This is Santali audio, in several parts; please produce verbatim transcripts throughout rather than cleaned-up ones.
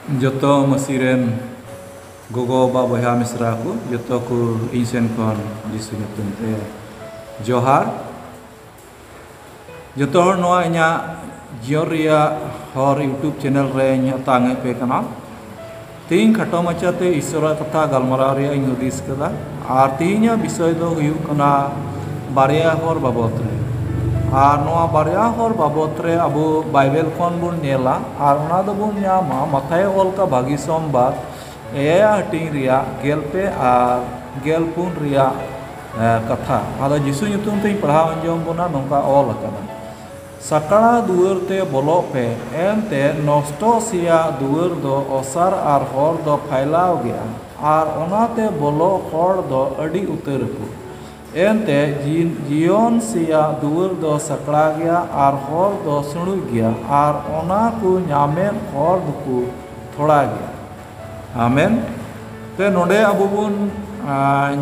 ᱡᱚᱛᱚ ᱢᱟᱹᱥᱤ ᱨᱮᱱ ᱜᱚᱜᱚ ᱵᱟᱵᱟ ᱵᱚᱭᱦᱟ ᱢᱤᱥᱨᱟ ᱠᱚ ᱡᱚᱛᱚ ᱠᱚ ᱤᱧ ᱥᱮᱱ ᱠᱷᱚᱱ ᱡᱤᱥᱩ ᱧᱩᱛᱩᱢ ᱛᱮ ᱡᱚᱦᱟᱨ᱾ ᱡᱚᱛᱚ ᱦᱚᱲ ᱱᱚᱣᱟ ᱤᱧᱟᱹᱜ ᱡᱤᱭᱚᱱ ᱨᱮᱭᱟᱜ ᱦᱚᱨ YouTube ᱪᱮᱱᱮᱞ ᱨᱮᱧ ᱟᱛᱟᱝ ᱮᱫ ᱯᱮ ᱠᱟᱱᱟ᱾ ᱛᱮᱦᱮᱧ ᱠᱷᱟᱴᱚ ᱢᱟᱪᱷᱟᱛᱮ ᱤᱥᱚᱨᱟᱜ ᱠᱟᱛᱷᱟ ᱜᱟᱞᱢᱟᱨᱟᱣ ᱨᱮᱭᱟᱜ ᱤᱧ ᱦᱩᱫᱤᱥ ᱠᱟᱫᱟ᱾ ᱟᱨ ᱛᱮᱦᱮᱧᱟᱜ ᱵᱤᱥᱚᱭ ᱫᱚ ᱦᱩᱭᱩᱜ ᱠᱟᱱᱟ ᱵᱟᱨᱭᱟ ᱦᱚᱨ ᱵᱟᱵᱚᱫ ᱨᱮ᱾ ᱟᱨ ᱱᱚᱣᱟ ᱵᱟᱨᱭᱟ ᱦᱚᱨ ᱵᱟᱵᱚᱫ ᱨᱮ ᱟᱵᱚ ᱵᱟᱭᱵᱮᱞ ᱠᱷᱚᱱ ᱵᱚᱱ ᱧᱮᱞᱟ ᱟᱨ ᱚᱱᱟ ᱫᱚᱵᱚᱱ ᱧᱟᱢᱟ ᱢᱟᱛᱷᱟᱭ ᱚᱞ ᱠᱟ ᱵᱷᱟᱹᱜᱤ ᱥᱚᱢᱵᱟᱫ ᱮᱭᱟᱭ ᱦᱟᱹᱴᱤᱧ ᱨᱮᱭᱟᱜ ᱜᱮᱞ ᱯᱮ ᱟᱨ ᱜᱮᱞ ᱯᱩᱱ ᱨᱮᱭᱟᱜ ᱠᱟᱛᱷᱟ᱾ ᱟᱫᱚ ᱡᱤᱥᱩ ᱧᱩᱛᱩᱢ ᱛᱮᱧ ᱯᱟᱲᱦᱟᱣ ᱟᱸᱡᱚᱢ ᱵᱚᱱᱟ᱾ ᱱᱚᱝᱠᱟ ᱚᱞ ᱟᱠᱟᱱᱟ, ᱥᱟᱠᱲᱟ ᱫᱩᱣᱟᱹᱨ ᱛᱮ ᱵᱚᱞᱚᱜ ᱯᱮ, ᱮᱱᱛᱮ ᱱᱚᱥᱴᱚ ᱥᱮᱭᱟᱜ ᱫᱩᱣᱟᱹᱨ ᱫᱚ ᱚᱥᱟᱨ ᱟᱨ ᱦᱚᱨ ᱫᱚ ᱯᱷᱟᱭᱞᱟᱣ ᱜᱮᱭᱟ, ᱟᱨ ᱚᱱᱟᱛᱮ ᱵᱚᱞᱚᱜ ᱦᱚᱲ ᱫᱚ ᱟᱹᱰᱤ ᱩᱛᱟᱹᱨ ᱟᱠᱚ᱾ ᱮᱱᱛᱮ ᱡᱤ- ᱡᱤᱭᱚᱱ ᱥᱮᱭᱟᱜ ᱫᱩᱣᱟᱹᱨ ᱫᱚ ᱥᱟᱠᱲᱟ ᱜᱮᱭᱟ, ᱟᱨ ᱦᱚᱨ ᱫᱚ ᱥᱩᱬᱩᱡ ᱜᱮᱭᱟ, ᱟᱨ ᱚᱱᱟ ᱠᱚ ᱧᱟᱢᱮᱫ ᱦᱚᱲ ᱫᱚᱠᱚ ᱛᱷᱚᱲᱟ ᱜᱮᱭᱟ᱾ ᱟᱢᱮᱱ᱾ ᱛᱮ ᱱᱚᱰᱮ ᱟᱵᱚ ᱵᱚᱱ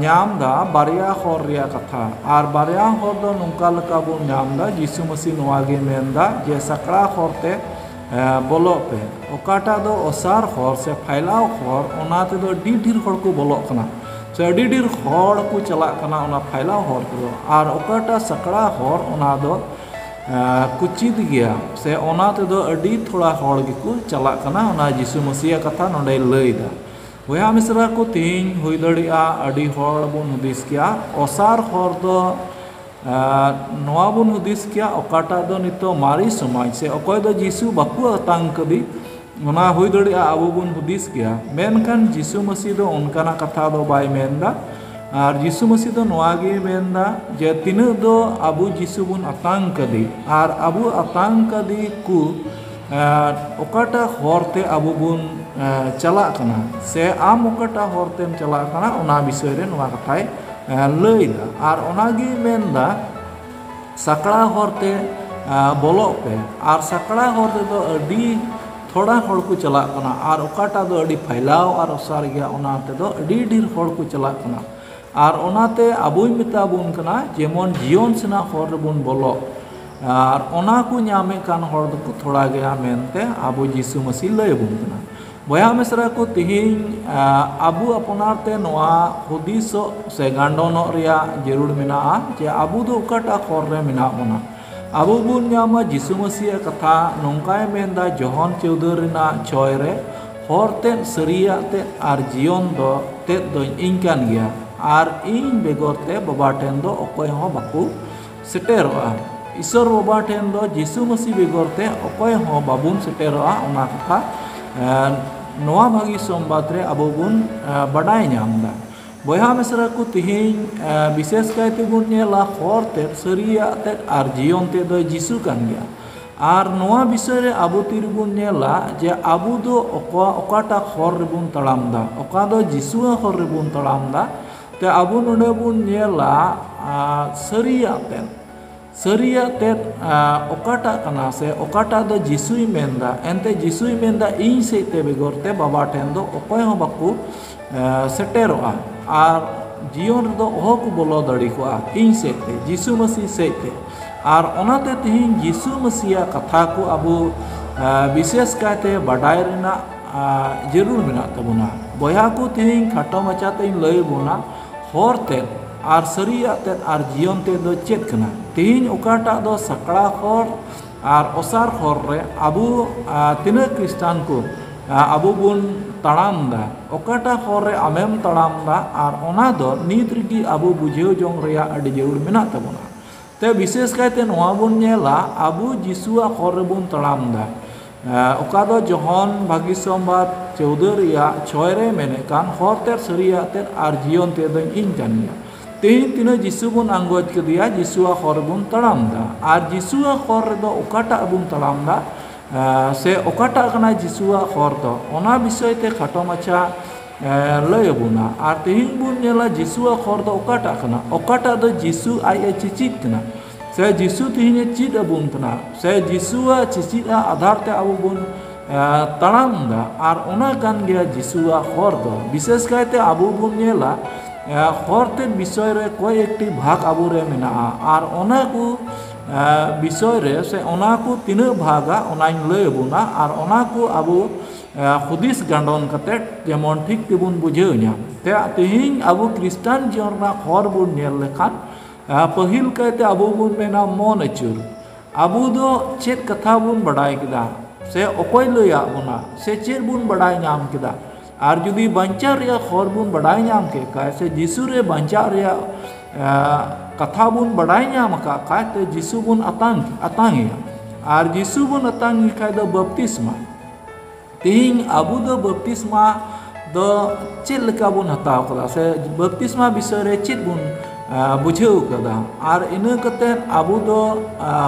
ᱧᱟᱢ ᱫᱟ ᱵᱟᱨᱭᱟ ᱦᱚᱨ ᱨᱮᱭᱟᱜ ᱠᱟᱛᱷᱟ᱾ ᱟᱨ ᱵᱟᱨᱭᱟ ᱦᱚᱨ ᱫᱚ ᱱᱚᱝᱠᱟ ᱞᱮᱠᱟ ᱵᱚᱱ ᱧᱟᱢ ᱫᱟ, ᱡᱤᱥᱩ ᱢᱟᱹᱥᱤ ᱱᱚᱣᱟ ᱜᱮ ᱢᱮᱱ ᱫᱟ ᱡᱮ ᱥᱟᱠᱲᱟ ᱦᱚᱨ ᱛᱮ ᱵᱚᱞᱚᱜ ᱯᱮ᱾ ᱚᱠᱟᱴᱟᱜ ᱫᱚ ᱚᱥᱟᱨ ᱦᱚᱨ ᱥᱮ ᱯᱷᱟᱭᱞᱟᱣ ᱦᱚᱨ, ᱚᱱᱟ ᱛᱮᱫᱚ ᱟᱹᱰᱤ ᱰᱷᱮᱨ ᱦᱚᱲ ᱠᱚ ᱵᱚᱞᱚᱜ ᱠᱟᱱᱟ, ᱥᱮ ᱟᱹᱰᱤ ᱰᱷᱮᱨ ᱦᱚᱲ ᱠᱚ ᱪᱟᱞᱟᱜ ᱠᱟᱱᱟ ᱚᱱᱟ ᱯᱷᱟᱭᱞᱟᱣ ᱦᱚᱨ ᱛᱮᱫᱚ᱾ ᱟᱨ ᱚᱠᱟᱴᱟᱜ ᱥᱟᱠᱲᱟ ᱦᱚᱨ, ᱚᱱᱟ ᱫᱚ ᱠᱩᱪᱤᱛ ᱜᱮᱭᱟ, ᱥᱮ ᱚᱱᱟ ᱛᱮᱫᱚ ᱟᱹᱰᱤ ᱛᱷᱚᱲᱟ ᱦᱚᱲ ᱜᱮᱠᱚ ᱪᱟᱞᱟᱜ ᱠᱟᱱᱟ᱾ ᱚᱱᱟ ᱡᱤᱥᱩ ᱢᱟᱹᱥᱤᱭᱟᱜ ᱠᱟᱛᱷᱟ ᱱᱚᱰᱮᱭ ᱞᱟᱹᱭ ᱫᱟ᱾ ᱵᱚᱭᱦᱟ ᱢᱤᱥᱨᱟ ᱠᱚ, ᱛᱮᱦᱮᱧ ᱦᱩᱭ ᱫᱟᱲᱮᱭᱟᱜᱼᱟ ᱟᱹᱰᱤ ᱦᱚᱲ ᱵᱚᱱ ᱦᱩᱫᱤᱥ ᱠᱮᱭᱟ ᱚᱥᱟᱨ ᱦᱚᱨ ᱫᱚ ᱱᱚᱣᱟ ᱵᱚᱱ ᱦᱩᱫᱤᱥ ᱠᱮᱭᱟ, ᱚᱠᱟᱴᱟᱜ ᱫᱚ ᱱᱤᱛᱚᱜ ᱢᱟᱨᱮ ᱥᱚᱢᱟᱡᱽ ᱥᱮ ᱚᱠᱚᱭ ᱫᱚ ᱡᱤᱥᱩ ᱵᱟᱠᱚ ᱟᱛᱟᱝ ᱠᱟᱫᱮ, ᱚᱱᱟ ᱦᱩᱭ ᱫᱟᱲᱮᱭᱟᱜᱼᱟ ᱟᱵᱚ ᱵᱚᱱ ᱦᱩᱫᱤᱥ ᱠᱮᱭᱟ᱾ ᱢᱮᱱᱠᱷᱟᱱ ᱡᱤᱥᱩ ᱢᱟᱹᱥᱤ ᱫᱚ ᱚᱱᱠᱟᱱᱟᱜ ᱠᱟᱛᱷᱟ ᱫᱚ ᱵᱟᱭ ᱢᱮᱱ ᱫᱟ᱾ ᱟᱨ ᱡᱤᱥᱩ ᱢᱟᱹᱥᱤ ᱫᱚ ᱱᱚᱣᱟ ᱜᱮ ᱢᱮᱱ ᱫᱟ ᱡᱮ ᱛᱤᱱᱟᱹᱜ ᱫᱚ ᱟᱵᱚ ᱡᱤᱥᱩ ᱵᱚᱱ ᱟᱛᱟᱝ ᱠᱟᱫᱮ, ᱟᱨ ᱟᱵᱚ ᱟᱛᱟᱝ ᱠᱟᱫᱮ ᱠᱚ ᱚᱠᱟᱴᱟᱜ ᱦᱚᱨ ᱛᱮ ᱟᱵᱚ ᱵᱚᱱ ᱪᱟᱞᱟᱜ ᱠᱟᱱᱟ, ᱥᱮ ᱟᱢ ᱚᱠᱟᱴᱟᱜ ᱦᱚᱨ ᱛᱮᱢ ᱪᱟᱞᱟᱜ ᱠᱟᱱᱟ, ᱚᱱᱟ ᱵᱤᱥᱚᱭ ᱨᱮ ᱱᱚᱣᱟ ᱠᱟᱛᱷᱟᱭ ᱞᱟᱹᱭ ᱫᱟ᱾ ᱟᱨ ᱚᱱᱟ ᱜᱮ ᱢᱮᱱ ᱫᱟ ᱥᱟᱠᱲᱟ ᱦᱚᱨ ᱛᱮ ᱵᱚᱞᱚᱜ ᱯᱮ᱾ ᱟᱨ ᱥᱟᱠᱲᱟ ᱦᱚᱨ ᱛᱮᱫᱚ ᱟᱹᱰᱤ ᱛᱷᱚᱲᱟ ᱦᱚᱲ ᱠᱚ ᱪᱟᱞᱟᱜ ᱠᱟᱱᱟ, ᱟᱨ ᱚᱠᱟᱴᱟᱜ ᱫᱚ ᱟᱹᱰᱤ ᱯᱷᱟᱭᱞᱟᱣ ᱟᱨ ᱚᱥᱟᱨ ᱜᱮᱭᱟ, ᱚᱱᱟ ᱛᱮᱫᱚ ᱟᱹᱰᱤ ᱰᱷᱮᱨ ᱦᱚᱲ ᱠᱚ ᱪᱟᱞᱟᱜ ᱠᱟᱱᱟ᱾ ᱟᱨ ᱚᱱᱟᱛᱮ ᱟᱵᱚᱭ ᱢᱮᱛᱟ ᱵᱚᱱ ᱠᱟᱱᱟ ᱡᱮᱢᱚᱱ ᱡᱤᱭᱚᱱ ᱥᱮᱱᱟᱜ ᱦᱚᱨ ᱨᱮᱵᱚᱱ ᱵᱚᱞᱚᱜ, ᱟᱨ ᱚᱱᱟ ᱠᱚ ᱧᱟᱢᱮᱫ ᱠᱟᱱ ᱦᱚᱲ ᱫᱚᱠᱚ ᱛᱷᱚᱲᱟ ᱜᱮᱭᱟ ᱢᱮᱱᱛᱮ ᱟᱵᱚ ᱡᱤᱥᱩ ᱢᱟᱹᱥᱤ ᱞᱟᱹᱭ ᱟᱵᱚᱱ ᱠᱟᱱᱟ᱾ ᱵᱚᱭᱦᱟ ᱢᱤᱥᱨᱟ ᱠᱚ, ᱛᱮᱦᱮᱧ, ᱟ, ᱟᱵᱚ ᱟᱯᱱᱟᱨ ᱛᱮ ᱱᱚᱣᱟ ᱦᱩᱫᱤᱥᱚᱜ ᱥᱮ ᱜᱟᱱᱰᱚᱱᱚᱜ ᱨᱮᱭᱟᱜ ᱡᱟᱹᱨᱩᱲ ᱢᱮᱱᱟᱜᱼᱟ ᱡᱮ ᱟᱵᱚ ᱫᱚ ᱚᱠᱟᱴᱟᱜ ᱦᱚᱨ ᱨᱮ ᱢᱮᱱᱟᱜ ᱵᱚᱱᱟ᱾ ᱟᱵᱚ ᱵᱚᱱ ᱧᱟᱢᱟ ᱡᱤᱥᱩ ᱢᱟᱹᱥᱤᱭᱟᱜ ᱠᱟᱛᱷᱟ ᱱᱚᱝᱠᱟᱭ ᱢᱮᱱᱫᱟ, ᱡᱚᱦᱚᱱ ᱪᱳᱣᱫᱟᱹ ᱨᱮᱱᱟᱜ ᱪᱷᱚᱭ ᱨᱮ, "ᱦᱚᱨ ᱛᱮᱫ, ᱥᱟᱹᱨᱤᱭᱟᱜ ᱛᱮᱫ ᱟᱨ ᱡᱤᱭᱚᱱ ᱫᱚ ᱛᱮᱫ ᱫᱚᱧ ᱤᱧ ᱠᱟᱱ ᱜᱮᱭᱟ, ᱟᱨ ᱤᱧ ᱵᱮᱜᱚᱨ ᱛᱮ ᱵᱟᱵᱟ ᱴᱷᱮᱱ ᱫᱚ ᱚᱠᱚᱭ ᱦᱚᱸ ᱵᱟᱠᱚ ᱥᱮᱴᱮᱨᱚᱜᱼᱟ᱾" ᱤᱥᱚᱨ ᱵᱟᱵᱟ ᱴᱷᱮᱱ ᱫᱚ ᱡᱤᱥᱩ ᱢᱟᱹᱥᱤ ᱵᱮᱜᱚᱨ ᱛᱮ ᱚᱠᱚᱭ ᱦᱚᱸ ᱵᱟᱵᱚᱱ ᱥᱮᱴᱮᱨᱚᱜᱼᱟ, ᱚᱱᱟ ᱠᱟᱛᱷᱟ, ᱮ, ᱱᱚᱣᱟ ᱵᱷᱟᱹᱜᱤ ᱥᱚᱢᱵᱟᱫ ᱨᱮ ᱟᱵᱚ ᱵᱚᱱ, ᱮ, ᱵᱟᱰᱟᱭ ᱧᱟᱢ ᱮᱫᱟ᱾ ᱵᱚᱭᱦᱟ ᱢᱤᱥᱨᱟ ᱠᱚ, ᱛᱮᱦᱮᱧ, ᱮ, ᱵᱤᱥᱮᱥ ᱠᱟᱭ ᱛᱮᱵᱚᱱ ᱧᱮᱞᱟ, ᱦᱚᱨ ᱛᱮᱫ, ᱥᱟᱹᱨᱤᱭᱟᱜ ᱛᱮᱫ ᱟᱨ ᱡᱤᱭᱚᱱ ᱛᱮᱫ ᱫᱚ ᱡᱤᱥᱩ ᱠᱟᱱ ᱜᱮᱭᱟ᱾ ᱟᱨ ᱱᱚᱣᱟ ᱵᱤᱥᱚᱭ ᱨᱮ ᱟᱵᱚ ᱛᱤᱨᱮᱵᱚᱱ ᱧᱮᱞᱟ ᱡᱮ ᱟᱵᱚ ᱫᱚ ᱚᱠᱟ, ᱚᱠᱟᱴᱟᱜ ᱦᱚᱨ ᱨᱮᱵᱚᱱ ᱛᱟᱲᱟᱢ ᱮᱫᱟ, ᱚᱠᱟ ᱫᱚ ᱡᱤᱥᱩᱣᱟᱜ ᱦᱚᱨ ᱨᱮᱵᱚᱱ ᱛᱟᱲᱟᱢ ᱮᱫᱟ᱾ ᱛᱮ ᱟᱵᱚ ᱱᱚᱰᱮ ᱵᱚᱱ ᱧᱮᱞᱟ, ᱟ, ᱥᱟᱹᱨᱤᱭᱟᱜ ᱛᱮᱫ, ᱥᱟᱹᱨᱤᱭᱟᱜ ᱛᱮᱫ, ᱟ, ᱚᱠᱟᱴᱟᱜ ᱠᱟᱱᱟ ᱥᱮ ᱚᱠᱟᱴᱟᱜ ᱫᱚ ᱡᱤᱥᱩᱭ ᱢᱮᱱᱫᱟ? ᱮᱱᱛᱮ ᱡᱤᱥᱩᱭ ᱢᱮᱱᱫᱟ, "ᱤᱧ ᱥᱮᱫ ᱛᱮ ᱵᱮᱜᱚᱨ ᱛᱮ ᱵᱟᱵᱟ ᱴᱷᱮᱱ ᱫᱚ ᱚᱠᱚᱭ ᱦᱚᱸ ᱵᱟᱠᱚ, ᱟ, ᱥᱮᱴᱮᱨᱚᱜᱼᱟ, ᱟᱨ ᱡᱤᱭᱚᱱ ᱨᱮᱫᱚ ᱚᱦᱚ ᱠᱚ ᱵᱚᱞᱚ ᱫᱟᱲᱮ ᱠᱚᱜᱼᱟ ᱤᱧ ᱥᱮᱫ ᱛᱮ, ᱡᱤᱥᱩ ᱢᱟᱹᱥᱤ ᱥᱮᱫ ᱛᱮ᱾" ᱟᱨ ᱚᱱᱟᱛᱮ ᱛᱮᱦᱮᱧ ᱡᱤᱥᱩ ᱢᱟᱹᱥᱤᱭᱟᱜ ᱠᱟᱛᱷᱟ ᱠᱚ ᱟᱵᱚ, ᱟ, ᱵᱤᱥᱮᱥ ᱠᱟᱭᱛᱮ ᱵᱟᱰᱟᱭ ᱨᱮᱱᱟᱜ, ᱟ, ᱡᱟᱹᱨᱩᱲ ᱢᱮᱱᱟᱜ ᱛᱟᱵᱚᱱᱟ᱾ ᱵᱚᱭᱦᱟ ᱠᱚ, ᱛᱮᱦᱮᱧ ᱠᱷᱟᱴᱚ ᱢᱟᱪᱷᱟ ᱛᱮᱧ ᱞᱟᱹᱭ ᱟᱵᱚᱱᱟ, ᱦᱚᱨ ᱛᱮᱫ ᱟᱨ ᱥᱟᱹᱨᱤᱭᱟᱜ ᱛᱮᱫ ᱟᱨ ᱡᱤᱭᱚᱱ ᱛᱮᱫ ᱫᱚ ᱪᱮᱫ ᱠᱟᱱᱟ? ᱛᱮᱦᱮᱧ ᱚᱠᱟᱴᱟᱜ ᱫᱚ ᱥᱟᱠᱲᱟ ᱦᱚᱨ ᱟᱨ ᱚᱥᱟᱨ ᱦᱚᱨ ᱨᱮ ᱟᱵᱚ, ᱟ, ᱛᱤᱱᱟᱹᱜ ᱠᱷᱨᱤᱥᱴᱟᱱ ᱠᱚ, ᱟ, ᱟᱵᱚ ᱵᱚᱱ ᱛᱟᱲᱟᱢ ᱮᱫᱟ? ᱚᱠᱟᱴᱟᱜ ᱦᱚᱨ ᱨᱮ ᱟᱢᱮᱢ ᱛᱟᱲᱟᱢ ᱮᱫᱟ ᱟᱨ ᱚᱱᱟ ᱫᱚ ᱱᱤᱛ ᱨᱮᱜᱮ ᱟᱵᱚ ᱵᱩᱡᱷᱟᱹᱣ ᱡᱚᱝ ᱨᱮᱭᱟᱜ ᱟᱹᱰᱤ ᱡᱟᱹᱨᱩᱲ ᱢᱮᱱᱟᱜ ᱛᱟᱵᱚᱱᱟ᱾ ᱛᱮ ᱵᱤᱥᱮᱥ ᱠᱟᱭᱛᱮ ᱱᱚᱣᱟ ᱵᱚᱱ ᱧᱮᱞᱟ, ᱟᱵᱚ ᱡᱤᱥᱩᱣᱟᱜ ᱦᱚᱨ ᱨᱮᱵᱚᱱ ᱛᱟᱲᱟᱢ ᱮᱫᱟ᱾ ᱮ, ᱚᱠᱟ ᱫᱚ ᱡᱚᱦᱚᱱ ᱵᱷᱟᱹᱜᱤ ᱥᱚᱢᱵᱟᱫ ᱪᱳᱣᱫᱟᱹ ᱨᱮᱭᱟᱜ ᱪᱷᱚᱭ ᱨᱮ ᱢᱮᱱᱮᱫ ᱠᱟᱱ, "ᱦᱚᱨ ᱛᱮᱫ, ᱥᱟᱹᱨᱤᱭᱟᱜ ᱛᱮᱫ ᱟᱨ ᱡᱤᱭᱚᱱ ᱛᱮᱫ ᱫᱚᱧ ᱤᱧ ᱠᱟᱱ ᱜᱮᱭᱟ᱾" ᱛᱮᱦᱮᱧ ᱛᱤᱱᱟᱹᱜ ᱡᱤᱥᱩ ᱵᱚᱱ ᱟᱸᱜᱚᱪ ᱠᱮᱫᱮᱭᱟ, ᱡᱤᱥᱩᱣᱟᱜ ᱦᱚᱨ ᱨᱮᱵᱚᱱ ᱛᱟᱲᱟᱢ ᱮᱫᱟ᱾ ᱟᱨ ᱡᱤᱥᱩᱣᱟᱜ ᱦᱚᱨ ᱨᱮᱫᱚ ᱚᱠᱟᱴᱟᱜ ᱵᱚᱱ ᱛᱟᱲᱟᱢ ᱮᱫᱟ, ᱮ, ᱥᱮ ᱚᱠᱟᱴᱟᱜ ᱠᱟᱱᱟ ᱡᱤᱥᱩᱣᱟᱜ ᱦᱚᱨ ᱫᱚ, ᱚᱱᱟ ᱵᱤᱥᱚᱭ ᱛᱮ ᱠᱷᱟᱴᱚ ᱢᱟᱪᱷᱟ, ᱮ, ᱞᱟᱹᱭ ᱟᱵᱚᱱᱟ᱾ ᱟᱨ ᱛᱮᱦᱮᱧ ᱵᱚᱱ ᱧᱮᱞᱟ ᱡᱤᱥᱩᱣᱟᱜ ᱦᱚᱨ ᱫᱚ ᱚᱠᱟᱴᱟᱜ ᱠᱟᱱᱟ, ᱚᱠᱟᱴᱟᱜ ᱫᱚ ᱡᱤᱥᱩ ᱟᱡ ᱮ ᱪᱮᱪᱮᱫ ᱠᱟᱱᱟ, ᱥᱮ ᱡᱤᱥᱩ ᱛᱮᱦᱮᱧ ᱮ ᱪᱮᱫ ᱟᱵᱚᱱ ᱠᱟᱱᱟ, ᱥᱮ ᱡᱤᱥᱩᱣᱟᱜ ᱪᱮᱪᱮᱫ ᱟᱜ ᱟᱫᱷᱟᱨ ᱛᱮ ᱟᱵᱚ ᱵᱚᱱ, ᱮ, ᱛᱟᱲᱟᱢ ᱮᱫᱟ᱾ ᱟᱨ ᱚᱱᱟ ᱠᱟᱱ ᱜᱮᱭᱟ ᱡᱤᱥᱩᱣᱟᱜ ᱦᱚᱨ ᱫᱚ᱾ ᱵᱤᱥᱮᱥ ᱠᱟᱭᱛᱮ ᱟᱵᱚ ᱵᱚᱱ ᱧᱮᱞᱟ, ᱮ, ᱦᱚᱨ ᱛᱮᱫ ᱵᱤᱥᱚᱭ ᱨᱮ ᱠᱚᱭᱮᱠᱴᱤ ᱵᱷᱟᱜᱽ ᱟᱵᱚ ᱨᱮ ᱢᱮᱱᱟᱜᱼᱟ᱾ ᱟᱨ ᱚᱱᱟ ᱠᱚ ᱵᱤᱥᱚᱭ ᱨᱮ ᱥᱮ ᱚᱱᱟ ᱠᱚ ᱛᱤᱱᱟᱹᱜ ᱵᱷᱟᱜᱟ ᱚᱱᱟᱧ ᱞᱟᱹᱭ ᱟᱵᱚᱱᱟ, ᱟᱨ ᱚᱱᱟ ᱠᱚ ᱟᱵᱚ ᱦᱩᱫᱤᱥ ᱜᱟᱸᱰᱚᱱ ᱠᱟᱛᱮ ᱡᱮᱢᱚᱱ ᱴᱷᱤᱠ ᱛᱮᱵᱚᱱ ᱵᱩᱡᱷᱟᱹᱣ ᱧᱟᱢ᱾ ᱛᱮ ᱛᱮᱦᱮᱧ ᱟᱵᱚ ᱠᱷᱨᱤᱥᱴᱟᱱ ᱡᱤᱭᱚᱱ ᱨᱮᱱᱟᱜ ᱦᱚᱨ ᱵᱚᱱ ᱧᱮᱞ ᱞᱮᱠᱷᱟᱱ, ᱯᱟᱹᱦᱤᱞ ᱠᱟᱭᱛᱮ ᱟᱵᱚ ᱵᱚᱱ ᱢᱮᱱᱟ ᱢᱚᱱ ᱟᱹᱪᱩᱨ᱾ ᱟᱵᱚ ᱫᱚ ᱪᱮᱫ ᱠᱟᱛᱷᱟ ᱵᱚᱱ ᱵᱟᱰᱟᱭ ᱠᱮᱫᱟ ᱥᱮ ᱚᱠᱚᱭ ᱞᱟᱹᱭᱟᱫ ᱵᱚᱱᱟ ᱥᱮ ᱪᱮᱫ ᱵᱚᱱ ᱵᱟᱰᱟᱭ ᱧᱟᱢ ᱠᱮᱫᱟ? ᱟᱨ ᱡᱩᱫᱤ ᱵᱟᱧᱪᱟᱣ ᱨᱮᱭᱟᱜ ᱦᱚᱨ ᱵᱚᱱ ᱵᱟᱰᱟᱭ ᱧᱟᱢ ᱠᱮᱫ ᱠᱷᱟᱡ ᱥᱮ ᱡᱤᱥᱩ ᱨᱮ ᱵᱟᱧᱪᱟᱜ ᱨᱮᱭᱟᱜ ᱠᱟᱛᱷᱟ ᱵᱚᱱ ᱵᱟᱰᱟᱭ ᱧᱟᱢ ᱟᱠᱟᱫ ᱠᱷᱟᱡ, ᱛᱮ ᱡᱤᱥᱩ ᱵᱚᱱ ᱟᱛᱟᱝ ᱟᱛᱟᱝ ᱮᱭᱟ᱾ ᱟᱨ ᱡᱤᱥᱩ ᱵᱚᱱ ᱟᱛᱟᱝ ᱮ ᱠᱷᱟᱡ ᱫᱚ ᱵᱟᱯᱛᱤᱥᱢᱟ᱾ ᱛᱮᱦᱮᱧ ᱟᱵᱚ ᱫᱚ ᱵᱟᱯᱛᱤᱥᱢᱟ ᱫᱚ ᱪᱮᱫ ᱞᱮᱠᱟ ᱵᱚᱱ ᱦᱟᱛᱟᱣ ᱠᱟᱫᱟ ᱥᱮ ᱵᱟᱯᱛᱤᱥᱢᱟ ᱵᱤᱥᱚᱭ ᱨᱮ ᱪᱮᱫ ᱵᱚᱱ ᱵᱩᱡᱷᱟᱹᱣ ᱠᱟᱫᱟ? ᱟᱨ ᱤᱱᱟᱹ ᱠᱟᱛᱮ ᱟᱵᱚ ᱫᱚ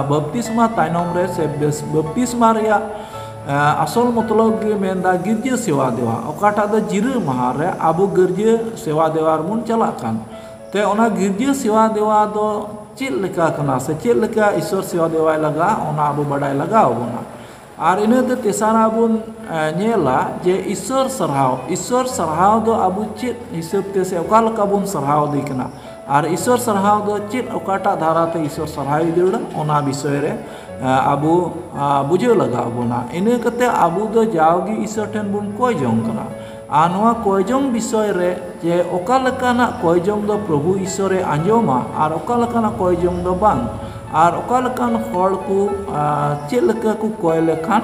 ᱵᱟᱯᱛᱤᱥᱢᱟ ᱛᱟᱭᱱᱚᱢ ᱨᱮ ᱥᱮ ᱵᱟᱯᱛᱤᱥᱢᱟ ᱨᱮᱭᱟᱜ ᱟᱥᱚᱞ ᱢᱚᱛᱞᱚᱵ ᱜᱮ ᱢᱮᱱᱫᱟ ᱜᱤᱨᱡᱟᱹ ᱥᱮᱣᱟ ᱫᱮᱣᱟ, ᱚᱠᱟᱴᱟᱜ ᱫᱚ ᱡᱤᱨᱟᱹ ᱢᱟᱦᱟ ᱨᱮ ᱟᱵᱚ ᱜᱤᱨᱡᱟᱹ ᱥᱮᱣᱟ ᱫᱮᱣᱟ ᱨᱮᱵᱚᱱ ᱪᱟᱞᱟᱜ ᱠᱟᱱ᱾ ᱛᱮ ᱚᱱᱟ ᱜᱤᱨᱡᱟᱹ ᱥᱮᱣᱟ ᱫᱮᱣᱟ ᱫᱚ ᱪᱮᱫ ᱞᱮᱠᱟ ᱠᱟᱱᱟ ᱥᱮ ᱪᱮᱫ ᱞᱮᱠᱟ ᱤᱥᱚᱨ ᱥᱮᱣᱟ ᱫᱮᱣᱟᱭ ᱞᱟᱜᱟᱜᱼᱟ, ᱚᱱᱟ ᱟᱵᱚ ᱵᱟᱰᱟᱭ ᱞᱟᱜᱟᱣ ᱵᱚᱱᱟ᱾ ᱟᱨ ᱤᱱᱟᱹᱛᱮ ᱛᱮᱥᱟᱨᱟᱜ ᱵᱚᱱ ᱧᱮᱞᱟ ᱡᱮ ᱤᱥᱚᱨ ᱥᱟᱨᱦᱟᱣ᱾ ᱤᱥᱚᱨ ᱥᱟᱨᱦᱟᱣ ᱫᱚ ᱟᱵᱚ ᱪᱮᱫ ᱦᱤᱥᱟᱹᱵ ᱛᱮ ᱥᱮ ᱚᱠᱟ ᱞᱮᱠᱟ ᱵᱚᱱ ᱥᱟᱨᱦᱟᱣ ᱫᱮ ᱠᱟᱱᱟ? ᱟᱨ ᱤᱥᱚᱨ ᱥᱟᱨᱦᱟᱣ ᱫᱚ ᱪᱮᱫ, ᱚᱠᱟᱴᱟᱜ ᱫᱷᱟᱨᱟ ᱛᱮ ᱤᱥᱚᱨ ᱥᱟᱨᱦᱟᱣ ᱡᱟᱹᱨᱩᱲᱟ, ᱚᱱᱟ ᱵᱤᱥᱚᱭ ᱨᱮ ᱟᱵᱚ ᱵᱩᱡᱷᱟᱹᱣ ᱞᱟᱜᱟᱣ ᱵᱚᱱᱟ᱾ ᱤᱱᱟᱹ ᱠᱟᱛᱮ ᱟᱵᱚ ᱫᱚ ᱡᱟᱣᱜᱮ ᱤᱥᱚᱨ ᱴᱷᱮᱱ ᱵᱚᱱ ᱠᱚᱭ ᱡᱚᱝ ᱠᱟᱱᱟ᱾ ᱟᱨ ᱱᱚᱣᱟ ᱠᱚᱭ ᱡᱚᱝ ᱵᱤᱥᱚᱭ ᱨᱮ ᱡᱮ ᱚᱠᱟ ᱞᱮᱠᱟᱱᱟᱜ ᱠᱚᱭ ᱡᱚᱝ ᱫᱚ ᱯᱨᱚᱵᱷᱩ ᱤᱥᱚᱨᱮ ᱟᱸᱡᱚᱢᱟ ᱟᱨ ᱚᱠᱟ ᱞᱮᱠᱟᱱᱟᱜ ᱠᱚᱭ ᱡᱚᱝ ᱫᱚ ᱵᱟᱝ, ᱟᱨ ᱚᱠᱟ ᱞᱮᱠᱟᱱ ᱦᱚᱲ ᱠᱚ ᱪᱮᱫ ᱞᱮᱠᱟ ᱠᱚ ᱠᱚᱭ ᱞᱮᱠᱷᱟᱱ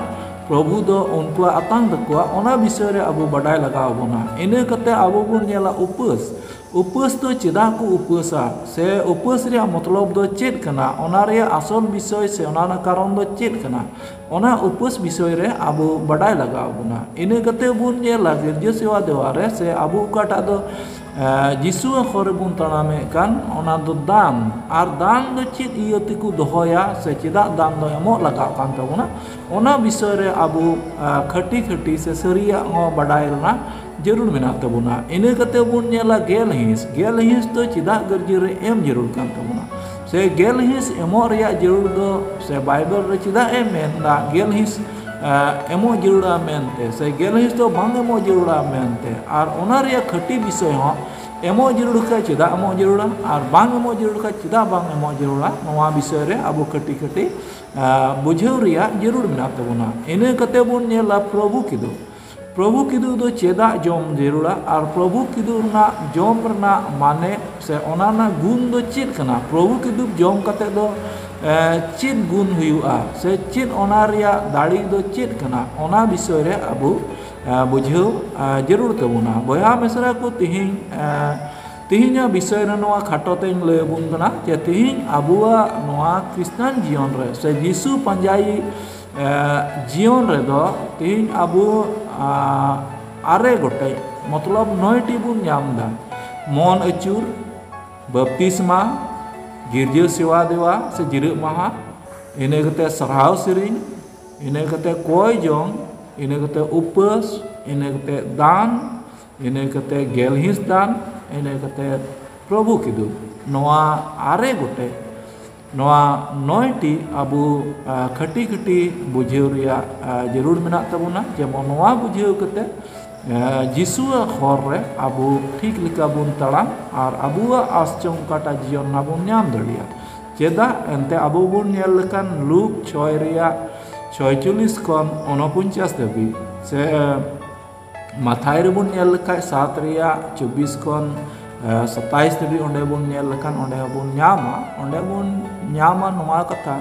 ᱯᱨᱚᱵᱷᱩ ᱫᱚ ᱩᱱᱠᱩᱣᱟᱜ ᱟᱛᱟᱝ ᱛᱟᱠᱚᱣᱟ, ᱚᱱᱟ ᱵᱤᱥᱚᱭ ᱨᱮ ᱟᱵᱚ ᱵᱟᱰᱟᱭ ᱞᱟᱜᱟᱣ ᱵᱚᱱᱟ᱾ ᱤᱱᱟᱹ ᱠᱟᱛᱮ ᱟᱵᱚ ᱵᱚᱱ ᱧᱮᱞᱟ ᱩᱯᱟᱹᱥ᱾ ᱩᱯᱟᱹᱥ ᱫᱚ ᱪᱮᱫᱟᱜ ᱠᱚ ᱩᱯᱟᱹᱥᱟ ᱥᱮ ᱩᱯᱟᱹᱥ ᱨᱮᱭᱟᱜ ᱢᱚᱛᱞᱚᱵ ᱫᱚ ᱪᱮᱫ ᱠᱟᱱᱟ, ᱚᱱᱟ ᱨᱮᱭᱟᱜ ᱟᱥᱚᱞ ᱵᱤᱥᱚᱭ ᱥᱮ ᱚᱱᱟ ᱨᱮᱱᱟᱜ ᱠᱟᱨᱚᱱ ᱫᱚ ᱪᱮᱫ ᱠᱟᱱᱟ, ᱚᱱᱟ ᱩᱯᱟᱹᱥ ᱵᱤᱥᱚᱭ ᱨᱮ ᱟᱵᱚ ᱵᱟᱰᱟᱭ ᱞᱟᱜᱟᱣ ᱵᱚᱱᱟ᱾ ᱤᱱᱟᱹ ᱠᱟᱛᱮ ᱵᱚᱱ ᱧᱮᱞᱟ ᱜᱤᱨᱡᱟᱹ ᱥᱮᱣᱟ ᱫᱮᱣᱟ ᱨᱮ ᱥᱮ ᱟᱵᱚ ᱚᱠᱟᱴᱟᱜ ᱫᱚ ᱡᱤᱥᱩ ᱦᱚᱨ ᱨᱮᱵᱚᱱ ᱛᱟᱲᱟᱢᱮᱫ ᱠᱟᱱ, ᱚᱱᱟ ᱫᱚ ᱫᱟᱱ᱾ ᱟᱨ ᱫᱟᱱ ᱫᱚ ᱪᱮᱫ ᱤᱭᱟᱹ ᱛᱮᱠᱚ ᱫᱚᱦᱚᱭᱟ ᱥᱮ ᱪᱮᱫᱟᱜ ᱫᱟᱱ ᱫᱚ ᱮᱢᱚᱜ ᱞᱟᱜᱟᱜ ᱠᱟᱱ ᱛᱟᱵᱚᱱᱟ, ᱚᱱᱟ ᱵᱤᱥᱚᱭ ᱨᱮ ᱟᱵᱚ ᱠᱷᱟᱹᱴᱤ ᱠᱷᱟᱹᱴᱤ ᱥᱮ ᱥᱟᱹᱨᱤᱭᱟᱜ ᱦᱚᱸ ᱵᱟᱰᱟᱭ ᱨᱮᱱᱟᱜ ᱡᱟᱹᱨᱩᱲ ᱢᱮᱱᱟᱜ ᱛᱟᱵᱚᱱᱟ᱾ ᱤᱱᱟᱹ ᱠᱟᱛᱮ ᱵᱚᱱ ᱧᱮᱞᱟ ᱜᱮᱞ ᱦᱤᱸᱥ᱾ ᱜᱮᱞ ᱦᱤᱸᱥ ᱫᱚ ᱪᱮᱫᱟᱜ ᱜᱤᱨᱡᱟᱹ ᱨᱮ ᱮᱢ ᱡᱟᱹᱨᱩᱲ ᱠᱟᱱ ᱛᱟᱵᱚᱱᱟ ᱥᱮ ᱜᱮᱞ ᱦᱤᱸᱥ ᱮᱢᱚᱜ ᱨᱮᱭᱟᱜ ᱡᱟᱹᱨᱩᱲ ᱫᱚ ᱥᱮ ᱵᱟᱭᱵᱮᱞ ᱨᱮ ᱪᱮᱫᱟᱜ ᱮ ᱢᱮᱱᱫᱟ ᱜᱮᱞ ᱦᱤᱸᱥ ᱮᱢᱚᱜ ᱡᱟᱹᱨᱩᱲᱟ ᱢᱮᱱᱛᱮ ᱥᱮ ᱜᱮᱞ ᱦᱤᱸᱥ ᱫᱚ ᱵᱟᱝ ᱮᱢᱚᱜ ᱡᱟᱹᱨᱩᱲᱟ ᱢᱮᱱᱛᱮ, ᱟᱨ ᱚᱱᱟ ᱨᱮᱭᱟᱜ ᱠᱷᱟᱹᱴᱤ ᱵᱤᱥᱚᱭ ᱦᱚᱸ ᱮᱢᱚᱜ ᱡᱟᱹᱨᱩᱲ ᱠᱷᱟᱡ ᱪᱮᱫᱟᱜ ᱮᱢᱚᱜ ᱡᱟᱹᱨᱩᱲᱟ, ᱟᱨ ᱵᱟᱝ ᱮᱢᱚᱜ ᱡᱟᱹᱨᱩᱲ ᱠᱷᱟᱡ ᱪᱮᱫᱟᱜ ᱵᱟᱝ ᱮᱢᱚᱜ ᱡᱟᱹᱨᱩᱲᱟ, ᱱᱚᱣᱟ ᱵᱤᱥᱚᱭ ᱨᱮ ᱟᱵᱚ ᱠᱟᱹᱴᱤᱡ ᱠᱟᱹᱴᱤᱡ, ᱟ, ᱵᱩᱡᱷᱟᱹᱣ ᱨᱮᱭᱟᱜ ᱡᱟᱹᱨᱩᱲ ᱢᱮᱱᱟᱜ ᱛᱟᱵᱚᱱᱟ᱾ ᱤᱱᱟᱹ ᱠᱟᱛᱮ ᱵᱚᱱ ᱧᱮᱞᱟ ᱯᱨᱚᱵᱷᱩ ᱠᱤᱫᱩᱵ᱾ ᱯᱨᱚᱵᱷᱩ ᱠᱤᱫᱩᱵ ᱫᱚ ᱪᱮᱫᱟᱜ ᱡᱚᱢ ᱡᱟᱹᱨᱩᱲᱟ, ᱟᱨ ᱯᱨᱚᱵᱷᱩ ᱠᱤᱫᱩᱵ ᱨᱮᱱᱟᱜ ᱡᱚᱢ ᱨᱮᱱᱟᱜ ᱢᱟᱱᱮ ᱥᱮ ᱚᱱᱟ ᱨᱮᱱᱟᱜ ᱜᱩᱱ ᱫᱚ ᱪᱮᱫ ᱠᱟᱱᱟ? ᱯᱨᱚᱵᱷᱩ ᱠᱤᱫᱩᱵ ᱡᱚᱢ ᱠᱟᱛᱮ ᱫᱚ, ᱮ, ᱪᱮᱫ ᱜᱩᱱ ᱦᱩᱭᱩᱜᱼᱟ ᱥᱮ ᱪᱮᱫ ᱚᱱᱟ ᱨᱮᱭᱟᱜ ᱫᱟᱲᱮ ᱫᱚ ᱪᱮᱫ ᱠᱟᱱᱟ? ᱚᱱᱟ ᱵᱤᱥᱚᱭ ᱨᱮ ᱟᱵᱚ, ᱮ, ᱵᱩᱡᱷᱟᱹᱣ, ᱮ, ᱡᱟᱹᱨᱩᱲ ᱛᱟᱵᱚᱱᱟ᱾ ᱵᱚᱭᱦᱟ ᱢᱤᱥᱨᱟ ᱠᱚ, ᱛᱮᱦᱮᱧ, ᱮ, ᱛᱮᱦᱮᱧᱟᱜ ᱵᱤᱥᱚᱭ ᱨᱮ ᱱᱚᱣᱟ ᱠᱷᱟᱴᱚ ᱛᱮᱧ ᱞᱟᱹᱭ ᱟᱵᱚᱱ ᱠᱟᱱᱟ ᱡᱮ ᱛᱮᱦᱮᱧ ᱟᱵᱚᱣᱟᱜ ᱱᱚᱣᱟ ᱠᱷᱨᱤᱥᱴᱟᱱ ᱡᱤᱭᱚᱱ ᱨᱮ ᱥᱮ ᱡᱤᱥᱩ ᱯᱟᱸᱡᱟᱭᱤᱡ, ᱮ, ᱡᱤᱭᱚᱱ ᱨᱮᱫᱚ ᱛᱮᱦᱮᱧ ᱟᱵᱚ, ᱟ, ᱟᱨᱮ ᱜᱚᱴᱮᱡ, ᱢᱚᱛᱞᱚᱵ ᱱᱚᱭᱴᱤ ᱵᱚᱱ ᱧᱟᱢ ᱮᱫᱟ᱾ ᱢᱚᱱ ᱟᱹᱪᱩᱨ, ᱵᱟᱯᱛᱤᱥᱢᱟ, ᱜᱤᱨᱡᱟᱹ ᱥᱮᱵᱟ ᱫᱮᱣᱟ ᱥᱮ ᱡᱤᱨᱟᱹᱜ ᱢᱟᱦᱟ, ᱤᱱᱟᱹ ᱠᱟᱛᱮ ᱥᱟᱨᱦᱟᱣ ᱥᱮᱨᱮᱧ, ᱤᱱᱟᱹ ᱠᱟᱛᱮ ᱠᱚᱭ ᱡᱚᱝ, ᱤᱱᱟᱹ ᱠᱟᱛᱮ ᱩᱯᱟᱹᱥ, ᱤᱱᱟᱹ ᱠᱟᱛᱮ ᱫᱟᱱ, ᱤᱱᱟᱹ ᱠᱟᱛᱮ ᱜᱮᱞ ᱦᱤᱸᱥ ᱫᱟᱱ, ᱤᱱᱟᱹ ᱠᱟᱛᱮ ᱯᱨᱚᱵᱷᱩ ᱠᱤᱫᱩᱵ᱾ ᱱᱚᱣᱟ ᱟᱨᱮ ᱜᱚᱴᱮᱡ, ᱱᱚᱣᱟ ᱱᱚᱭᱴᱤ ᱟᱵᱚ, ᱟ, ᱠᱷᱟᱹᱴᱤ ᱠᱷᱟᱹᱴᱤ ᱵᱩᱡᱷᱟᱹᱣ ᱨᱮᱭᱟᱜ, ᱟ, ᱡᱟᱹᱨᱩᱲ ᱢᱮᱱᱟᱜ ᱛᱟᱵᱚᱱᱟ᱾ ᱡᱮᱢᱚᱱ ᱱᱚᱣᱟ ᱵᱩᱡᱷᱟᱹᱣ ᱠᱟᱛᱮ, ᱟ, ᱡᱤᱥᱩᱣᱟᱜ ᱦᱚᱨ ᱨᱮ ᱟᱵᱚ ᱴᱷᱤᱠ ᱞᱮᱠᱟ ᱵᱚᱱ ᱛᱟᱲᱟᱢ ᱟᱨ ᱟᱵᱚᱣᱟᱜ ᱟᱥ ᱡᱚᱝ ᱚᱠᱟᱴᱟᱜ ᱡᱤᱭᱚᱱ ᱚᱱᱟ ᱵᱚᱱ ᱧᱟᱢ ᱫᱟᱲᱮᱭᱟᱜᱼᱟ᱾ ᱪᱮᱫᱟᱜ? ᱮᱱᱛᱮ ᱟᱵᱚ ᱵᱚᱱ ᱧᱮᱞ ᱞᱮᱠᱷᱟᱱ ᱞᱩᱠ ᱪᱷᱚᱭ ᱨᱮᱭᱟᱜ ᱪᱷᱚᱭᱪᱚᱞᱞᱤᱥ ᱠᱷᱚᱱ ᱩᱱᱚᱯᱚᱧᱪᱟᱥ ᱫᱷᱟᱹᱵᱤᱡ, ᱥᱮ ᱢᱟᱛᱷᱟᱭ ᱨᱮᱵᱚᱱ ᱧᱮᱞ ᱞᱮᱠᱷᱟᱡ ᱥᱟᱛ ᱨᱮᱭᱟᱜ ᱪᱚᱵᱵᱤᱥ ᱠᱷᱚᱱ, ᱮ, ᱥᱟᱛᱟᱭᱤᱥ ᱫᱷᱟᱹᱵᱤᱡ ᱚᱸᱰᱮ ᱵᱚᱱ ᱧᱮᱞ ᱞᱮᱠᱷᱟᱱ ᱚᱸᱰᱮ ᱦᱚᱸᱵᱚᱱ ᱧᱟᱢᱟ, ᱚᱸᱰᱮ ᱵᱚᱱ ᱧᱟᱢᱟ ᱱᱚᱣᱟ ᱠᱟᱛᱷᱟ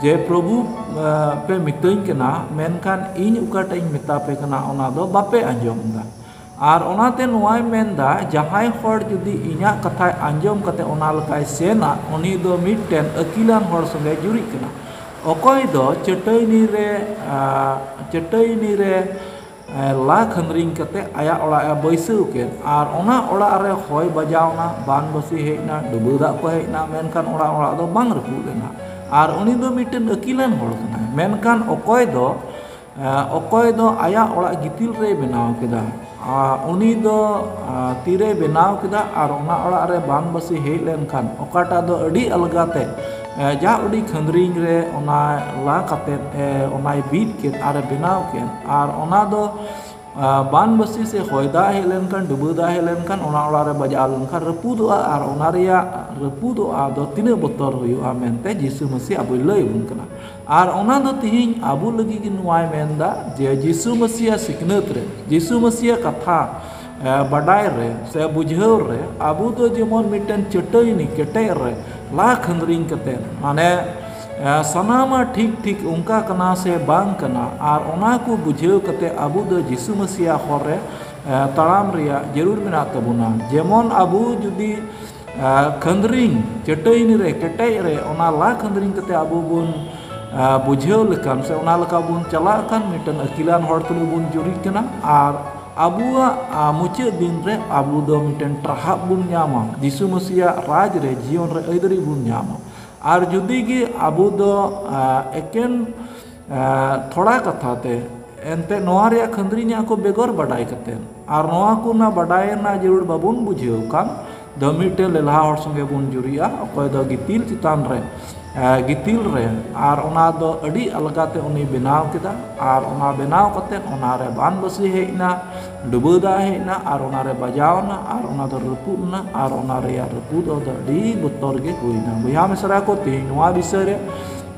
ᱡᱮ, "ᱯᱨᱚᱵᱷᱩ, ᱮ, ᱯᱮ ᱢᱤᱛᱟᱹᱧ ᱠᱟᱱᱟ, ᱢᱮᱱᱠᱷᱟᱱ ᱤᱧ ᱚᱠᱟᱴᱟᱜ ᱤᱧ ᱢᱮᱛᱟ ᱯᱮ ᱠᱟᱱᱟ ᱚᱱᱟ ᱫᱚ ᱵᱟᱯᱮ ᱟᱸᱡᱚᱢ ᱮᱫᱟ᱾" ᱟᱨ ᱚᱱᱟᱛᱮ ᱱᱚᱣᱟᱭ ᱢᱮᱱᱫᱟ, ᱡᱟᱦᱟᱸᱭ ᱦᱚᱲ ᱡᱩᱫᱤ ᱤᱧᱟᱹᱜ ᱠᱟᱛᱷᱟᱭ ᱟᱸᱡᱚᱢ ᱠᱟᱛᱮ ᱚᱱᱟ ᱞᱮᱠᱟᱭ ᱥᱮᱱᱟ, ᱩᱱᱤ ᱫᱚ ᱢᱤᱫᱴᱮᱱ ᱟᱹᱠᱤᱞᱟᱱ ᱦᱚᱲ ᱥᱚᱸᱜᱮ ᱡᱩᱨᱤᱜ ᱠᱟᱱᱟ᱾ ᱚᱠᱚᱭ ᱫᱚ ᱪᱟᱹᱴᱟᱹᱭᱱᱤ ᱨᱮ, ᱟ, ᱪᱟᱹᱴᱟᱹᱭᱱᱤ ᱨᱮ, ᱮ, ᱞᱟ ᱠᱷᱟᱸᱫᱽᱨᱤᱧ ᱠᱟᱛᱮ ᱟᱭᱟᱜ ᱚᱲᱟᱜ ᱮ ᱵᱟᱹᱭᱥᱟᱹᱣ ᱠᱮᱫ, ᱟᱨ ᱚᱱᱟ ᱚᱲᱟᱜ ᱨᱮ ᱦᱚᱭ ᱵᱟᱡᱟᱣ ᱮᱱᱟ, ᱵᱟᱱ ᱵᱟᱹᱥᱤ ᱦᱮᱡ ᱮᱱᱟ, ᱰᱩᱵᱟᱹ ᱫᱟᱜ ᱠᱚ ᱦᱮᱡ ᱮᱱᱟ, ᱢᱮᱱᱠᱷᱟᱱ ᱚᱲᱟᱜ, ᱚᱲᱟᱜ ᱫᱚ ᱵᱟᱝ ᱨᱟᱹᱯᱩᱫ ᱞᱮᱱᱟ᱾ ᱟᱨ ᱩᱱᱤ ᱫᱚ ᱢᱤᱫᱴᱮᱱ ᱟᱹᱠᱤᱞᱟᱱ ᱦᱚᱲ ᱠᱟᱱᱟᱭ᱾ ᱢᱮᱱᱠᱷᱟᱱ ᱚᱠᱚᱭ ᱫᱚ ᱮ, ᱚᱠᱚᱭ ᱫᱚ ᱟᱭᱟᱜ ᱚᱲᱟᱜ ᱜᱤᱛᱤᱞ ᱨᱮᱭ ᱵᱮᱱᱟᱣ ᱠᱮᱫᱟ, ᱟ, ᱩᱱᱤ ᱫᱚ, ᱟ, ᱛᱤᱨᱮᱭ ᱵᱮᱱᱟᱣ ᱠᱮᱫᱟ ᱟᱨ ᱚᱱᱟ ᱚᱲᱟᱜ ᱨᱮ ᱵᱟᱱ ᱵᱟᱹᱥᱤ ᱦᱮᱡ ᱞᱮᱱᱠᱷᱟᱱ ᱚᱠᱟᱴᱟᱜ ᱫᱚ ᱟᱹᱰᱤ ᱟᱞᱜᱟᱛᱮ, ᱮ, ᱡᱟ ᱩᱰᱤ ᱠᱷᱟᱸᱫᱽᱨᱤᱧ ᱨᱮ ᱚᱱᱟ ᱞᱟ ᱠᱟᱛᱮᱫ, ᱮ, ᱚᱱᱟᱭ ᱵᱤᱫ ᱠᱮᱫ ᱟᱨᱮ ᱵᱮᱱᱟᱣ ᱠᱮᱫ, ᱟᱨ ᱚᱱᱟ ᱫᱚ ᱟᱨ ᱵᱟᱱ ᱵᱟᱹᱥᱤ ᱥᱮ ᱦᱚᱭ ᱫᱟᱜ ᱦᱮᱡ ᱞᱮᱱᱠᱷᱟᱱ, ᱰᱩᱵᱟᱹ ᱫᱟᱜ ᱦᱮᱡ ᱞᱮᱱᱠᱷᱟᱱ, ᱚᱱᱟ ᱚᱲᱟᱜ ᱨᱮ ᱵᱟᱡᱟᱣ ᱞᱮᱱᱠᱷᱟᱱ ᱨᱟᱹᱯᱩᱫᱚᱜᱼᱟ, ᱟᱨ ᱚᱱᱟ ᱨᱮᱭᱟᱜ ᱨᱟᱹᱯᱩᱫᱚᱜᱼᱟ ᱫᱚ ᱛᱤᱱᱟᱹᱜ ᱵᱚᱛᱚᱨ ᱦᱩᱭᱩᱜᱼᱟ ᱢᱮᱱᱛᱮ ᱡᱤᱥᱩ ᱢᱟᱹᱥᱤ ᱟᱵᱚᱭ ᱞᱟᱹᱭ ᱟᱵᱚᱱ ᱠᱟᱱᱟ᱾ ᱟᱨ ᱚᱱᱟ ᱫᱚ ᱛᱤᱦᱤᱧ ᱟᱵᱚ ᱞᱟᱹᱜᱤᱫ ᱜᱮ ᱱᱚᱣᱟᱭ ᱢᱮᱱᱫᱟ ᱡᱮ ᱡᱤᱥᱩ ᱢᱟᱹᱥᱤᱭᱟᱜ ᱥᱤᱠᱷᱱᱟᱹᱛ ᱨᱮ, ᱡᱤᱥᱩ ᱢᱟᱹᱥᱤᱭᱟᱜ ᱠᱟᱛᱷᱟ ᱮ, ᱵᱟᱰᱟᱭ ᱨᱮ ᱥᱮ ᱵᱩᱡᱷᱟᱹᱣ ᱨᱮ ᱟᱵᱚ ᱫᱚ ᱡᱮᱢᱚᱱ ᱢᱤᱫᱴᱮᱱ ᱪᱟᱹᱴᱟᱹᱭᱱᱤ ᱠᱮᱴᱮᱡ ᱨᱮ ᱞᱟ ᱠᱷᱟᱹᱱᱫᱽᱨᱤᱧ ᱠᱟᱛᱮ, ᱢᱟᱱᱮ, ᱮ, ᱥᱟᱱᱟᱢᱟᱜ ᱴᱷᱤᱠ ᱴᱷᱤᱠ ᱚᱱᱠᱟ ᱠᱟᱱᱟ ᱥᱮ ᱵᱟᱝ ᱠᱟᱱᱟ, ᱟᱨ ᱚᱱᱟ ᱠᱚ ᱵᱩᱡᱷᱟᱹᱣ ᱠᱟᱛᱮ ᱟᱵᱚ ᱫᱚ ᱡᱤᱥᱩ ᱢᱟᱹᱥᱤᱭᱟᱜ ᱦᱚᱨ ᱨᱮ, ᱮ, ᱛᱟᱲᱟᱢ ᱨᱮᱭᱟᱜ ᱡᱟᱹᱨᱩᱲ ᱢᱮᱱᱟᱜ ᱛᱟᱵᱚᱱᱟ᱾ ᱡᱮᱢᱚᱱ ᱟᱵᱚ ᱡᱩᱫᱤ ᱟᱨ ᱠᱷᱟᱹᱱᱫᱽᱨᱤᱧ, ᱪᱟᱹᱴᱟᱹᱭᱱᱤ ᱨᱮ, ᱠᱮᱴᱮᱡ ᱨᱮ, ᱚᱱᱟ ᱞᱟ ᱠᱷᱟᱹᱱᱫᱽᱨᱤᱧ ᱠᱟᱛᱮ ᱟᱵᱚ ᱵᱚᱱ, ᱟᱨ ᱵᱩᱡᱷᱟᱹᱣ ᱞᱮᱠᱷᱟᱱ ᱥᱮ ᱚᱱᱟ ᱞᱮᱠᱟ ᱵᱚᱱ ᱪᱟᱞᱟᱜ ᱠᱷᱟᱱ, ᱢᱤᱫᱴᱮᱱ ᱟᱹᱠᱤᱞᱟᱱ ᱦᱚᱲ ᱛᱩᱞᱩᱡ ᱵᱚᱱ ᱡᱩᱨᱤᱜ ᱠᱟᱱᱟ᱾ ᱟᱨ ᱟᱵᱚᱣᱟᱜ, ᱟᱨ ᱢᱩᱪᱟᱹᱫ ᱫᱤᱱ ᱨᱮ ᱟᱵᱚ ᱫᱚ ᱢᱤᱫᱴᱮᱱ ᱴᱨᱟᱦᱟᱵ ᱵᱚᱱ ᱧᱟᱢᱟ, ᱡᱤᱥᱩ ᱢᱟᱹᱥᱤᱭᱟᱜ ᱨᱟᱡᱽ ᱨᱮ ᱡᱤᱭᱚᱱ ᱨᱮ ᱟᱹᱭᱫᱟᱹᱨᱤ ᱵᱚᱱ ᱧᱟᱢᱟ᱾ ᱟᱨ ᱡᱩᱫᱤ ᱜᱮ ᱟᱵᱚ ᱫᱚ, ᱟᱨ ᱮᱠᱮᱱ ᱮ, ᱛᱷᱚᱲᱟ ᱠᱟᱛᱷᱟ ᱛᱮ, ᱮᱱᱛᱮ ᱱᱚᱣᱟ ᱨᱮᱭᱟᱜ ᱠᱷᱟᱹᱱᱫᱽᱨᱤᱧᱟᱜ ᱠᱚ ᱵᱮᱜᱚᱨ ᱵᱟᱰᱟᱭ ᱠᱟᱛᱮ, ᱟᱨ ᱱᱚᱣᱟ ᱠᱚ ᱨᱮᱱᱟᱜ ᱵᱟᱰᱟᱭ ᱨᱮᱱᱟᱜ ᱡᱟᱹᱨᱩᱲ ᱵᱟᱵᱚᱱ ᱵᱩᱡᱷᱟᱹᱣ ᱠᱷᱟᱱ ᱫᱚ, ᱢᱤᱫᱴᱮᱱ ᱞᱮᱞᱦᱟ ᱦᱚᱲ ᱥᱚᱸᱜᱮ ᱵᱚᱱ ᱡᱩᱨᱤᱜᱼᱟ, ᱚᱠᱚᱭ ᱫᱚ ᱜᱤᱛᱤᱞ ᱪᱮᱛᱟᱱ ᱨᱮ, ᱮ, ᱜᱤᱛᱤᱞ ᱨᱮ, ᱟᱨ ᱚᱱᱟ ᱫᱚ ᱟᱹᱰᱤ ᱟᱞᱜᱟ ᱛᱮ ᱩᱱᱤ ᱵᱮᱱᱟᱣ ᱠᱮᱫᱟ, ᱟᱨ ᱚᱱᱟ ᱵᱮᱱᱟᱣ ᱠᱟᱛᱮ ᱚᱱᱟ ᱨᱮ ᱵᱟᱱ ᱵᱟᱹᱥᱤ ᱦᱮᱡ ᱮᱱᱟ, ᱰᱩᱵᱟᱹ ᱫᱟᱜ ᱦᱮᱡ ᱮᱱᱟ, ᱟᱨ ᱚᱱᱟ ᱨᱮ ᱵᱟᱡᱟᱣ ᱮᱱᱟ, ᱟᱨ ᱚᱱᱟ ᱫᱚ ᱨᱟᱹᱯᱩᱫ ᱮᱱᱟ, ᱟᱨ ᱚᱱᱟ ᱨᱮᱭᱟᱜ ᱨᱟᱹᱯᱩᱫ ᱫᱚ ᱟᱹᱰᱤ ᱵᱚᱛᱚᱨ ᱜᱮ ᱦᱩᱭ ᱮᱱᱟ᱾ ᱵᱚᱭᱦᱟ ᱢᱤᱥᱨᱟ ᱠᱚ, ᱛᱮᱦᱮᱧ ᱱᱚᱣᱟ ᱵᱤᱥᱚᱭ ᱨᱮ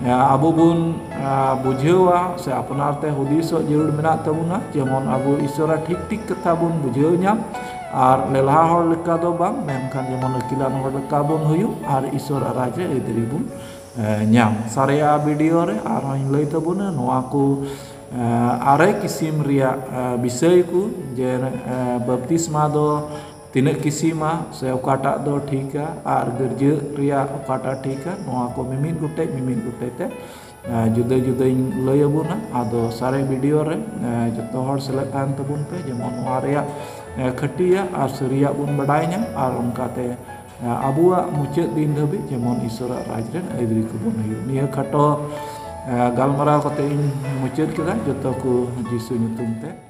ᱮ, ᱟᱵᱚ ᱵᱚᱱ, ᱮ, ᱵᱩᱡᱷᱟᱹᱣᱟ ᱥᱮ ᱟᱯᱱᱟᱨ ᱛᱮ ᱦᱩᱫᱤᱥᱚᱜ ᱡᱟᱹᱨᱩᱲ ᱢᱮᱱᱟᱜ ᱛᱟᱵᱚᱱᱟ, ᱡᱮᱢᱚᱱ ᱟᱵᱚ ᱤᱥᱚᱨᱟᱜ ᱴᱷᱤᱠ ᱴᱷᱤᱠ ᱠᱟᱛᱷᱟ ᱵᱚᱱ ᱵᱩᱡᱷᱟᱹᱣ ᱧᱟᱢ, ᱟᱨ ᱞᱮᱞᱦᱟ ᱦᱚᱲ ᱞᱮᱠᱟ ᱫᱚ ᱵᱟᱝ, ᱢᱮᱱᱠᱷᱟᱱ ᱡᱮᱢᱚᱱ ᱟᱹᱠᱤᱞᱟᱱ ᱦᱚᱲ ᱞᱮᱠᱟ ᱵᱚᱱ ᱦᱩᱭᱩᱜ ᱟᱨ ᱤᱥᱚᱨᱟᱜ ᱨᱟᱡᱽ ᱨᱮ ᱟᱹᱭᱫᱟᱹᱨᱤ ᱵᱚᱱ, ᱮ, ᱧᱟᱢ᱾ ᱥᱟᱨᱮᱡᱟᱜ ᱵᱷᱤᱰᱤᱭᱳ ᱨᱮ ᱟᱨᱦᱚᱸᱧ ᱞᱟᱹᱭ ᱛᱟᱵᱚᱱᱟ ᱱᱚᱣᱟ ᱠᱚ, ᱮ, ᱟᱨᱮ ᱠᱤᱥᱤᱢ ᱨᱮᱭᱟᱜ, ᱮ, ᱵᱤᱥᱚᱭ ᱠᱚ, ᱡᱮ, ᱮ, ᱵᱟᱯᱛᱤᱥᱢᱟ ᱫᱚ ᱛᱤᱱᱟᱹᱜ ᱠᱤᱥᱤᱢᱟ ᱥᱮ ᱚᱠᱟᱴᱟᱜ ᱫᱚ ᱴᱷᱤᱠᱟ ᱟᱨ ᱜᱟᱹᱨᱡᱟᱹ ᱨᱮᱭᱟᱜ ᱚᱠᱟᱴᱟᱜ ᱴᱷᱤᱠᱟ, ᱱᱚᱣᱟ ᱠᱚ ᱢᱤᱢᱤᱫ ᱜᱚᱴᱮᱡ, ᱢᱤᱢᱤᱫ ᱜᱚᱴᱮᱡ ᱛᱮ, ᱮ, ᱡᱩᱫᱟᱹ ᱡᱩᱫᱟᱹᱧ ᱞᱟᱹᱭ ᱟᱵᱚᱱᱟ᱾ ᱟᱫᱚ ᱥᱟᱨᱮᱡ ᱵᱷᱤᱰᱤᱭᱳ ᱨᱮ, ᱮ, ᱡᱚᱛᱚ ᱦᱚᱲ ᱥᱮᱞᱮᱫ ᱛᱟᱦᱮᱱ ᱛᱟᱵᱚᱱ ᱯᱮ, ᱡᱮᱢᱚᱱ ᱱᱚᱣᱟ ᱨᱮᱭᱟᱜ, ᱮ, ᱠᱷᱟᱹᱴᱤᱭᱟᱜ ᱟᱨ ᱥᱟᱹᱨᱤᱭᱟᱜ ᱵᱚᱱ ᱵᱟᱰᱟᱭ ᱧᱟᱢ, ᱟᱨ ᱚᱱᱠᱟᱛᱮ, ᱮ, ᱟᱵᱚᱣᱟᱜ ᱢᱩᱪᱟᱹᱫ ᱫᱤᱱ ᱫᱷᱟᱹᱵᱤᱡ ᱡᱮᱢᱚᱱ ᱤᱥᱚᱨᱟᱜ ᱨᱟᱡᱽ ᱨᱮᱱ ᱟᱹᱭᱫᱟᱹᱨᱤ ᱠᱚᱵᱚᱱ ᱦᱩᱭᱩᱜ᱾ ᱱᱤᱭᱟᱹ ᱠᱷᱟᱴᱚ, ᱮ, ᱜᱟᱞᱢᱟᱨᱟᱣ ᱠᱟᱛᱮ ᱤᱧ ᱢᱩᱪᱟᱹᱫ ᱠᱮᱫᱟ, ᱡᱚᱛᱚ ᱠᱚ ᱡᱤᱥᱩ ᱧᱩᱛᱩᱢ ᱛᱮ᱾